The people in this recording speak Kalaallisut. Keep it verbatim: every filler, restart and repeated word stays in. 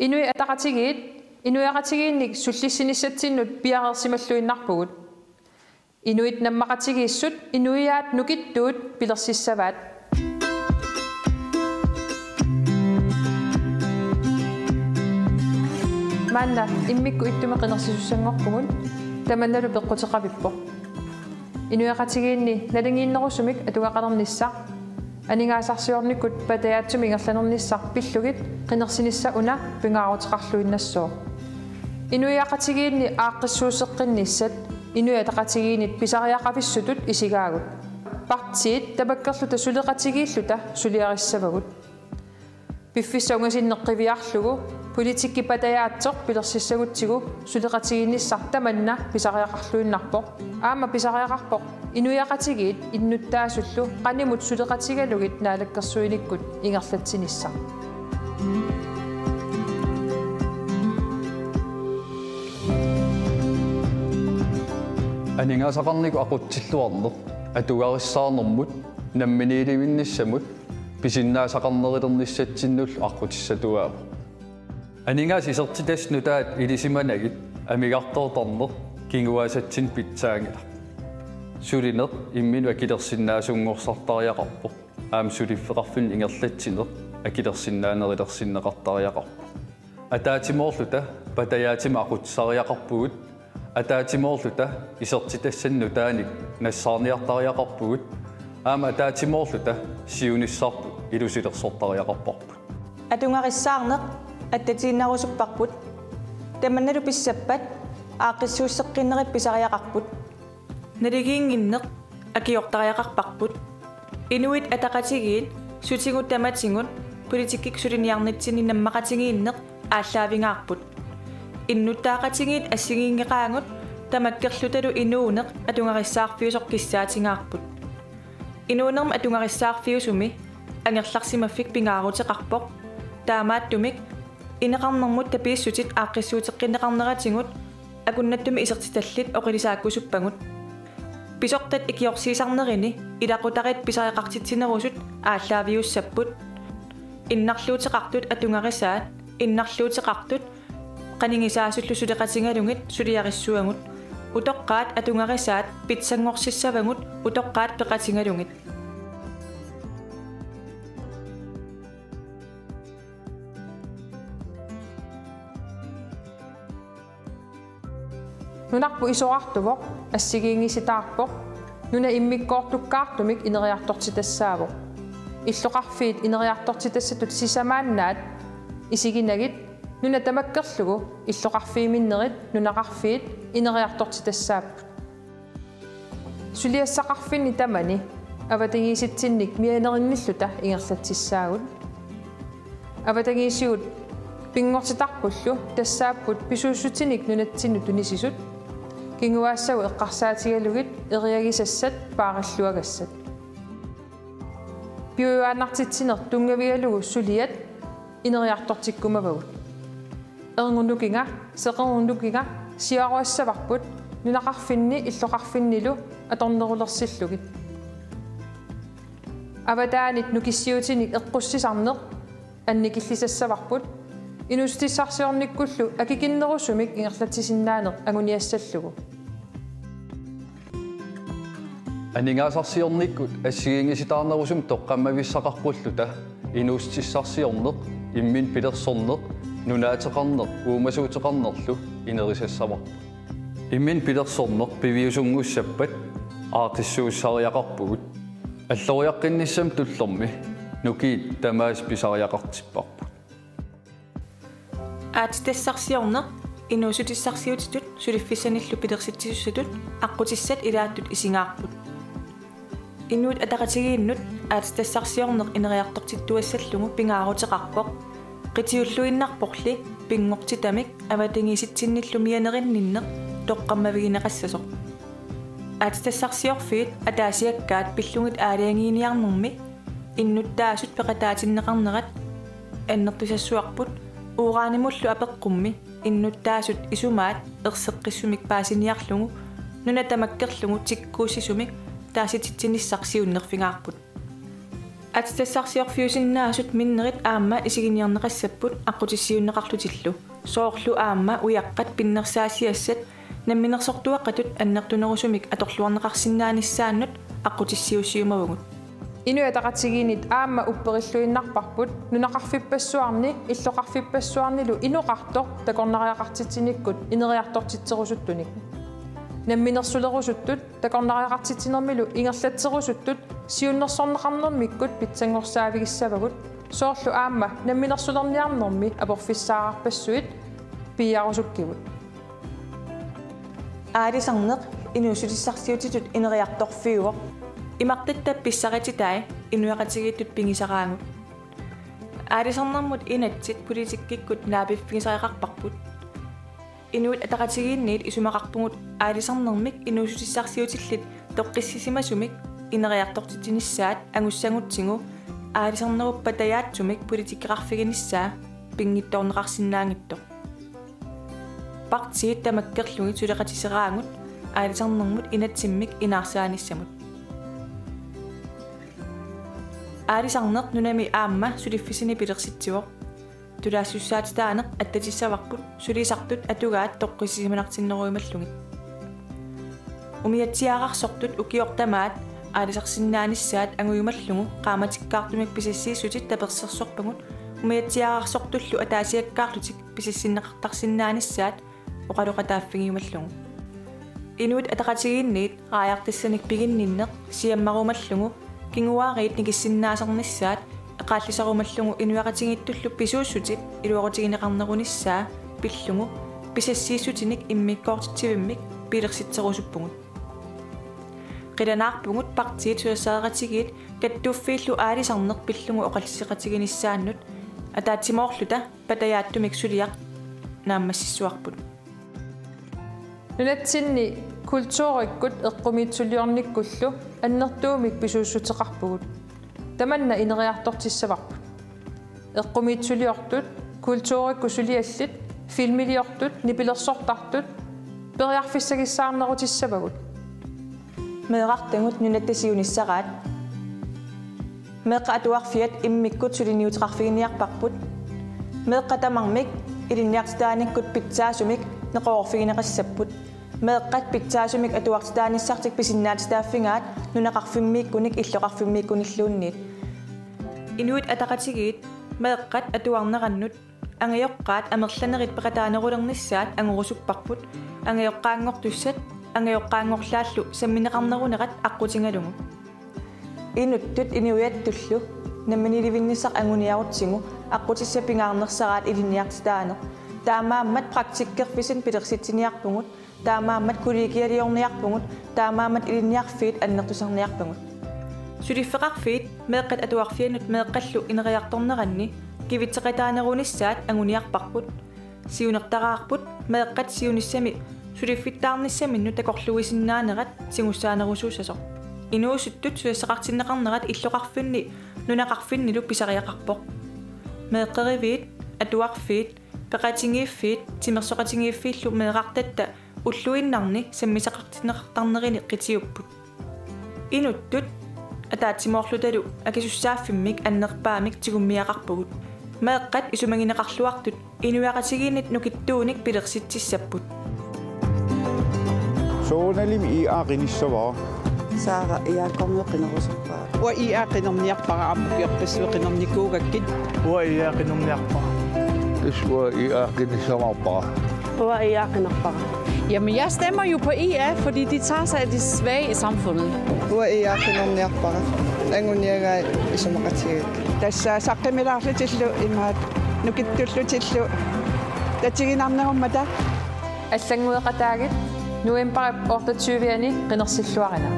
Inuit Ataqatigiit inuiaqatigiinnik sullissinissatsinnut piareersimalluinnarpugut. Inuit nammaqatigiissut inuiaat nukittuut pilersissavaat. Maanna immikkut ittumik qinersisussanngorpugut, tamannalu peqquteqavippoq. Inuiaqatigiinni naligiinnerusumik atugaqalernissaq, aningaasarsiornikkut patajaatsumik ingerlanernissaq pillugit qinersinissaq una pingaaruteqarluinnassooq. Inuiaqatigiinni aaqqissuusseqqinnissat Inuit Ataqatigiinnit pisariaqavissutut isigaagut. Partiit tamakkerluta suleqatigiilluta suliarissavagut. Piffissap ungasinneq qiviarlugu politikki patajaatsoq pilersissagutsigu suleqatigiinnissaq tamanna pisariaqarluinnarpoq. Aamma pisariaqarpoq inuiaqatigiit innuttaasullu qanimut suleqatigalugit naalakkersuinikkut ingerlatsinissaq. Aningaasaqarnikkut aqutsilluarneq atugarissaarnermut namminiilivinnissamut pisinnaasaqarnerulernissatsinnullu aqqutissatuaavoq. Aningaasat isertitassat nutaat ilisimanagit amigartoortarneq kinguaassatsinnik pitsaanngilaq. Sulineq imminut akilersinnaasunngortariaqarpoq. Aamma suliffeqarfinnut ingerlatsineq akilersinnaanerulersinneqartariaqarpoq. Ataatsimoorluta patajaatsumik aqutsisariaqarpugut. Ataatsimoorluta isertitassanik nutaanik nassaarniartariaqarpugut. Aamma ataatsimoorluta siunissarput ilusilersortariaqarparput. Atugarissaarneq attatiinnarusupparput. Tamannalu pissappat aaqqissuusseqqinnerit pisariaqarput. Naligiinnginneq akiortariaqarparput. Inuit Ataqatigiit sutigut tamatigut politikkikkut suliniarnitsinni nammaqatigiinneq aallaavigaarput. Innuttaaqatigiit assigiinngeqaagut, tamakkerlutalu inuuneq atugarissaarfiusoq kissaatigaarput. Inuunermi atugarissaarfiusumi angerlarsimaffik pingaaruteqarpoq. Taamaattumik ineqarnermut tapiissutit aaqqissuuteqqinneqarneratigut akunnattumik isertitallit oqilisaakkusuppagut. Pisortat ikiorsiisarnerini ilaqutariit pisariaqartitsinerusut aallaaviussapput. Innarluuteqartut atugarisaat, innarluuteqartut qanigisaasullu suleqatigalugit suliarissavagut. Utoqqaat atugarisaat pitsanngorsissavagut utoqqaat peqatigalugit. Nunarput isorartuvoq, assigiinngisitaarpoq, nuna immikkoortukkaartumik ineriartortitassaavoq. Illoqarfiit ineriartortitassatut sisamaannaat isiginagit, nuna tamakkerlugu illoqarfiuminnerit nunaqarfiit ineriartortitassaapput. Suliassaqarfinni tamani avatangiisitsinnik mianerinnilluta ingerlatsissaagut. Avatangiisigut pinngortitarpullu tassaapput pisuussutinik nunatsinnut tunisisut, kinguaassagut eqqarsaatigalugit eriagisassat paarilluagassat. Piujuaannartitsineq tunngavigalugu suliat ineriartortikkumavagut. Erngup nukinga, seqernup nukinga siaruassavarput nunaqarfinni illoqarfinnilu atornerulersillugit. Avataanit nukissiutinik eqqussisarneq annikillisassavarput, inuussutissarsiornikkullu akikinnerusumik ingerlatsisinnaaneq anguniassallugu. Aningaasarsiornikkut assigiinngisitaarnerusumik toqqammavissaqarpulluta inuussutissarsiorneq, imminut pilersorneq, nunaateqarneq, uumasuuteqarnerlu inerisassavarput. Imminut pilersorneq piviusunngussappat aaqqissuussisariaqarpugut. Alloriaqqinnissamut tullermi nukiit tamaasa pisariaqartipparput. Aatsitassarsiorneq inuussutissarsiutitut suliffissanillu pilersitsisussatut aqqutissat ilaattut isigaarput. Inuit Ataqatigiinnut aatsitassarsiorneq ineriartortittuassallugu pingaaruteqarpoq, qitiulluinnarporli pinngortitamik avatangiisitsinnillu mianerinninneq toqqammavigineqassasoq. Aatsitassarsiorfiit ataasiakkaat pillugit aalajangiiniarnermi innuttaasut peqataatinneqarnerat annertusassavarput, uranimullu apeqqummi innuttaasut isumaat erseqqissumik paasiniarlugu nuna tamakkerlugu tikkuussisumik taasititsinissaq siunnerfigaarput. Aatsitassarsiorfiusinnaasut minnerit aamma isiginiarneqassapput aqqutissiuunneqarlutillu. Soorlu aamma ujaqqat pinnersaasiassat namminersortuaqqatut annertunerusumik atorluarneqarsinnaanissaannut aqqutissiuussiumavugut. Inuit Ataqatigiinnit aamma upperilluinnarparput nunaqarfippassuarni illoqarfippassuarnilu inoqartoq takornariaqartitsinikkut ineriartortitserusuttunik. Namminersulerusuttut takornariaqartitsinermilu ingerlatserusuttut siunnersorneqarnermikkut pitsanngorsaaffigissavagut, soorlu aamma namminersulerniarnermi aporfissaararpassuit piiarusukkivut. Aalisarneq inuussutissarsiutitut ineriartorfiuvoq. Imartatta pissarititai inuiaqatigiittut pigisaraagut. Aalisarnermut inatsit politikkikkut naapiffigisariaqarparput. Inuit Ataqatigiinniit isumaqarpugut aalisarnermik inuussutissarsiutillit toqqissisimasumik ineriartortitsinissaat angussagutsigu aalisarnerup patajaatsumik politikkeqarfiginissaa pinngitsoorneqarsinnaanngitsoq. Partiit tamakkerlugit suleqatiseraagut aalisarnermut inatsimmik inaarsaanissamut. Aalisarneq nunami aamma suliffissani pilersitsivoq. Tulaassussaatitaaneq attatissavarput sulisartut atugaat toqqissisimanartinnerujumallugit. Umiatsiaararsortut ukiortamaat aalisarsinnaanissaat angujumallugu qaammatikkaartumik pisassiissutit tapersersorpagut umiatsiaararsortullu ataasiakkaarlutik pisassinneqartarsinnaanissaat oqaloqataaffigiumallugu. Inuit Ataqatigiinniit raajartassanik piginninneq siammarumallugu kinguaariit nikissinnaasarnissaat eqaallisarumallugu inuiaqatigiittullu pisuussutip iluarutigineqarnerunissaa pillugu pisassiissutinik immikkoortitsivimmik pilersitserusuppugut. Qilanaarpugut partiit susassaqaqatigiit kattuffiillu aalisarneq pillugu oqalliseqatiginissaannut ataatsimoorluta patajaatsumik suliaq naammassissuarput. Nunatsinni kulturikkut eqqumiitsuliornikkullu annertuumik pisuussuteqarpugut. Tamanna ineriartortissavarput. Eqqumiitsuliortut, kulturikkut suliallit, filmiliortut, nipilersortartut periarfissagissaarnerutissavagut. Meerartagut nunatta siunissaraat. Meeqqat atuarfiat immikkut suliniuteqarfiginiarparput. Meeqqat tamarmik ilinniartitaanikkut pitsaasumik neqeroorfigineqassapput. Meeqqat pitsaasumik atuartitaanissartik pisinnaatitaaffigaat nunaqarfimmiikkunik illoqarfimmiikkunilluunniit. Inuit Ataqatigiit meeqqat atuarnerannut angajoqqaat amerlanerit peqataanerulernissaat angorusupparput, angajoqqaanngortussat angajoqqaanngorlaallu sammineqarnerunerat aqqutigalugu. Inuttut inuiattullu namminiilivinnissaq anguniarutsigu aqqutissat pingaarnersaraat ilinniartitaaneq. Taamaammat praktikkerfissanik pilersitsiniarpugut, taamaammat kollegialiorniarpugut, taamaammat ilinniarfiit annertusarniarpagut. Suliffeqarfiit meeqqat atuarfiannut meeqqallu ineriartorneranni kivitseqataanerunissaat anguniarparput. Siunertaraarput meeqqat siunissami suliffittaarnissaminnut takorluuisinnaanerat tigussaanerusuussasoq. Inuusuttut susassaqartinneqarnerat illoqarfinni nunaqarfinnilu pisariaqarpoq. Meeqqeriviit, atuarfiit, peqatigiiffiit timersoqatigiiffiillu meerartatta ulluinnarni sammisaqartinneqartarnerini qitiupput. Inuttut ataatsimoorlutalu akisussaaffimmik annerpaamik tigummiaqarpugut. Meeqqat isumagineqarluartut inuiaqatigiinnit nukittuunik pilersitsissapput. Soorunalimi I A qinissavara. Saara I A-kkormiut qinerusuppara. Uanga I A qinerniarpara aamma ukiorpassuit qinernikuugakkit. Uanga I A qinerniarpara. Tassa uanga I A qinissamaarpara. Uanga I A qinerpara. Jamen, jeg stemmer jo på I A, fordi de tager sig af de svage i samfundet. Uanga I A qinerniarpara. Anguniagai isumaqatigigakkit. Tassa saqqummilaarlutillu imaattoq nukittullutillu tatiginarnerummata. Allanngueqataagit novembarip otteogtyve-ani qinersilluarina.